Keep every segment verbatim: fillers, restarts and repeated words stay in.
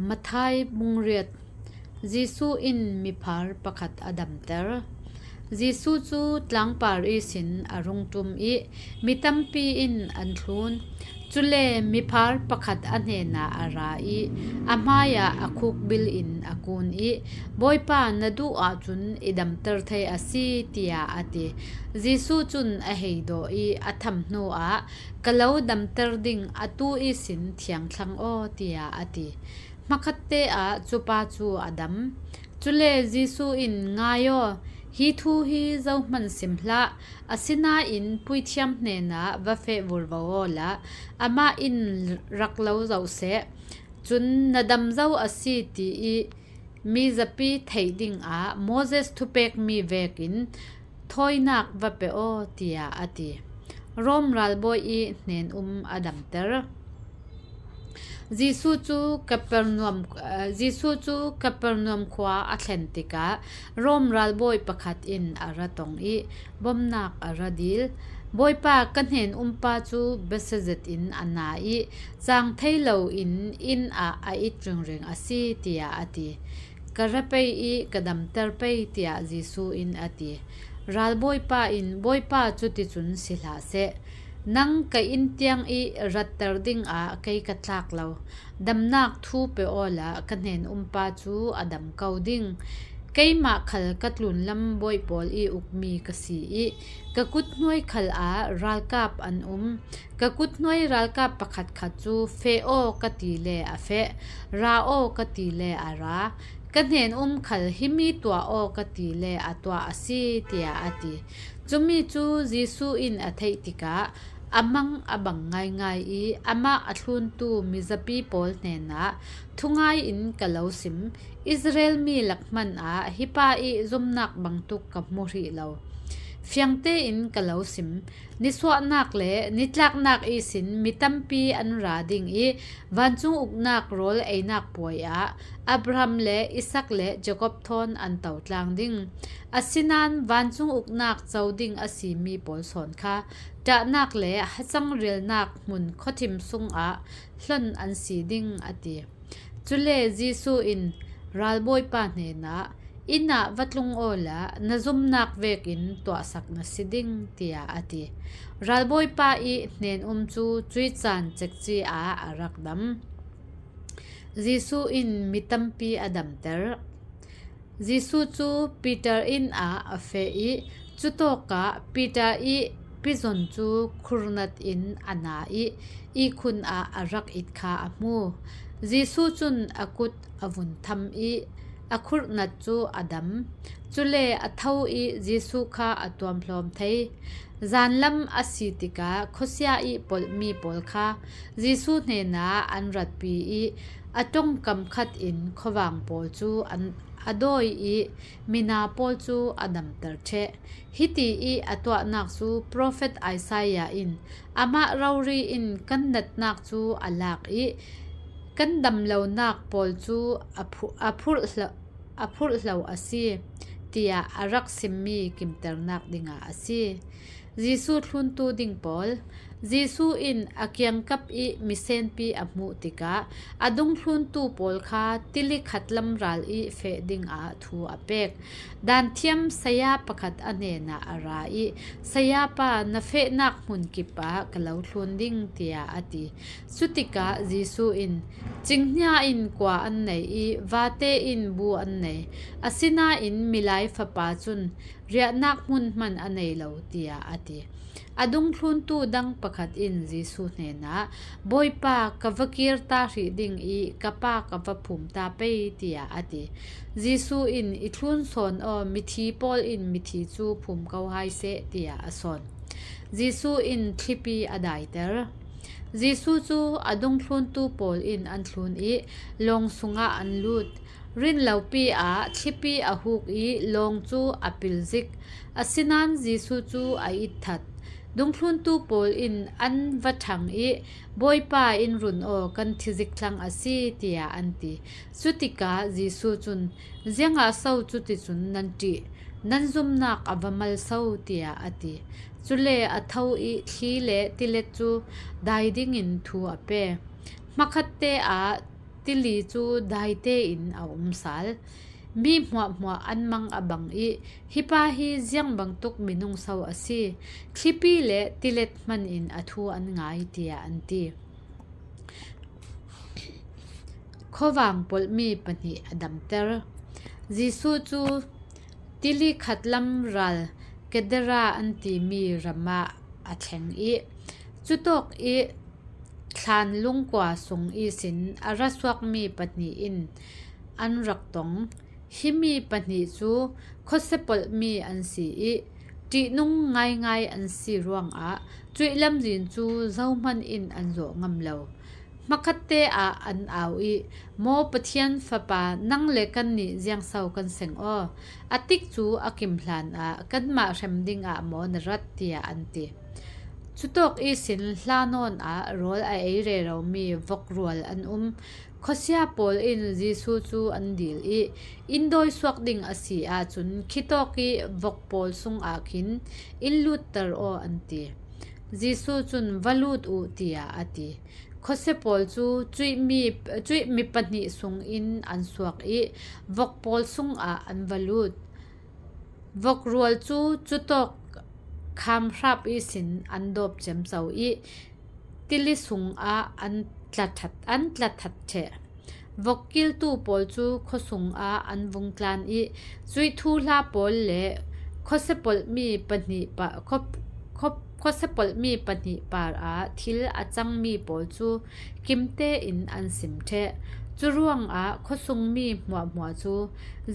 Matthai bung riat. Jesuh in miphar pakhat a damter. Jesuh cu tlangpar ihsin a rung ṭum i mi tampi in an thlun. Cule miphar pakhat a hnenah a ra i a hmaiah a khukbil in a kun i, "Bawipa, na duh ahcun i damter thei a si," tiah a ti. Jesuh cun a hei dawh i a tham hnuah, "Ka lo damter ding, atu ihsin thiang thlang aw," tiah a ti. Hmakhatte ah cupa cu a dam. Cule Jesuh in, "Ngai aw, hi thu hi zohman sim hlah, asinain puithiam hnenah va feh vurvo awla amah in rak lo zoh seh. Cun na dam zo a si ti i mi zapi theih dingah Moses thupekmi vekin thawinak va pe aw," tiah a ti. Rom ralbawi i hnenum a damter. Jesuh cu Kapernaum, eh, Jesuh cu Kapernaum khua a thlen tikah Rom ralbawi pakhat in a ra tong i bomnak a ra dil. "Bawipa, ka hnenumpa cu biazazet in a na i cang thei loin inn ah a it ringring a si," tiah a ti. "Ka ra pei i ka damter pei," tiah Jesuh in a ti. Ralbawipa in, "Bawipa, cuticun si hlah seh. Nang ka inn tiang i ratter dingah kei ka tlak lo. Damnak thu pe awla ka hnenumpa cu a dam ko ding. Keimah khal ka tlunlam bawi pawl i ukmi ka si i ka kut hnuai khal ah ralkap an um. Ka kut hnuai ralkap pakhatkhat cu, 'Feh aw,' ka ti le a feh, 'Ra aw,' ka ti le a ra. Ka hnenum khal, 'Himi tuah aw,' ka ti le a tuah a si," tiah a ti. Cumi cu Jesuh in a theih tikah a mang a bang ngaingai i amah a thluntu mizapi pawl hnenah, "Thungai in ka lo sim, Israel mi lak hmanh ah hi pa i zumnak bangtuk ka hmu hrih lo. Fiang tein ka lo sim, nisuahnak le nitlaknak ihsin mi tampi an ra ding i vancung uknak rawl einak puai ah Abraham le Isak le Jakob thawn an to tlang ding. Asinain vancung uknak co ding a simi pawl sawn kha ṭahnak le hacang relnak hmun khuathim sungah hlon an si ding," a ti. Cule Jesuh in ralbawipa hnenah, "Inn ah va tlung awla na zumnak vekin tuahsak na si ding," tiah a ti. Ralbawipa i hnenum cu cuih caan cekci ah a rak dam. Jesuh in mi tampi a damter. Jesuh cu Peter inn ah a feh i cutawkah Peter i pizon cu khurnat in a na i ihkhun ah a rak it kha a hmu. Jesuh cun a kut a vun tham i a khurnat cu a dam. Cule a tho i Jesuh kha a tuamhlawm thei. Zanlam a si tikah khuasia i polhmi pawl kha Jesuh hnenah an ratpi i a ṭongkam khat in khuavang pawl cu an, a dawi i mina pawl cu a damter ṭheh. Hiti i a tuahnak cu profet Isaiah in, "Amah rori in kan natnak cu a lak i kan damlonak pawl cu a phu-, a phurh hlo, a phurh hlo a si," tiah a rak simmi kimternak dingah a si. Jesuh thluntu ding pawl. Jesuh in a kiangkap i misenpi a hmuh tikah a dungthluntu pawl kha tili khat lam ral i feh dingah thu a pek. Daanthiam saya pakhat a hnenah a ra i, "Sayapa, na fehnak hmun kip ah ka lo thlun ding," tiah a ti. Cutikah Jesuh in, "Cinghnia in kua an nei i vate in bu an nei, asinain Milai Fapa cun riahnak hmun hman a nei lo," tiah a ti. A dungthluntu dang pakhat in Jesuh hnenah, "Bawipa, ka va kir ta hrih ding i ka pa ka va phum ta pei," tiah a ti. Jesuh in, "I thlun sawn aw, mithi pawl in mithi cu phum ko hai seh," tiah a sawn. Jesuh in thlipi a daiter. Jesuh cu a dungthluntu pawl in an thlun i lawng sungah an lut. Rinlopi ah thlipi a huk i lawng cu a pil zik. Asinain Jesuh cu a itthat. Dungthluntu pawl in an va ṭhang i, "Bawipa, in run aw, kan thi zik thlang a si," tiah an ti. Cutikah Jesuh cun, "Ziangah so cuticun nan ṭih? Nan zumnak a va mal so," tiah a ti. Cule a tho i thli le tilet cu dai dingin thu a pe. Hmakhatte ah tili cu daite in a um sal. Mi hmuahhmuah an mang a bang i, "Hi pa hi ziang bangtuk minung so a si? Thlipi le tilet hman in a thu an ngai," tiah an ti. Khuavang polhmi pahnih a damter. Jesuh cu tili khat lam ral Gadara an timi ram ah a thleng i, cutawk i thlan lungkua sung ihsin a ra suakmi pahnih in an rak tong. Himi pahnih cu khuasia polhmi an si i, ṭihnung ngaingai an si ruangah cuih lamzin cu zohman in an zawh ngam lo. Hmakhatte ah an au i, "Maw Pathian Fapa, nang le kannih ziangso kan seng aw? A tik cu a kim hlan ah kanmah hrem dingah maw na rat?" tiah an ti. Cutawk ihsin hla nawn ah rawl a ei reromi vokrual an um. Khuasia pawl in Jesuh cu an dil i, "Inn dawi suak ding a si ahcun khitawk i vok pawl sungah khin inn lutter aw," an ti. Jesuh cun, "Va lut u," tiah a ti. Khuasia pawl cu cuih mi, cuih mi pahnih sungin an suak i vok pawl sungah an va lut. Vokrual cu cutawk kham hrap ihsin an dawp ciamco i tili sungah an tla ṭhat, an tla ṭhat ṭheh. Vok kiltu pawl cu khuasung ah an vung tlan i cuih thuhla pawl le khuasia polhmi pahnih pa, khua, khua, khuasia polhmi pahnih par ah thil a cangmi pawl cu kimte in an sim ṭheh. Curuangah khuasungmi hmuahhmuah cu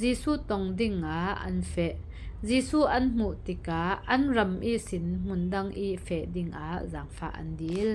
Jesuh tong dingah an feh. Jesuh an hmuh tikah an ram ihsin hmun dang i feh dingah zaangfah an dil.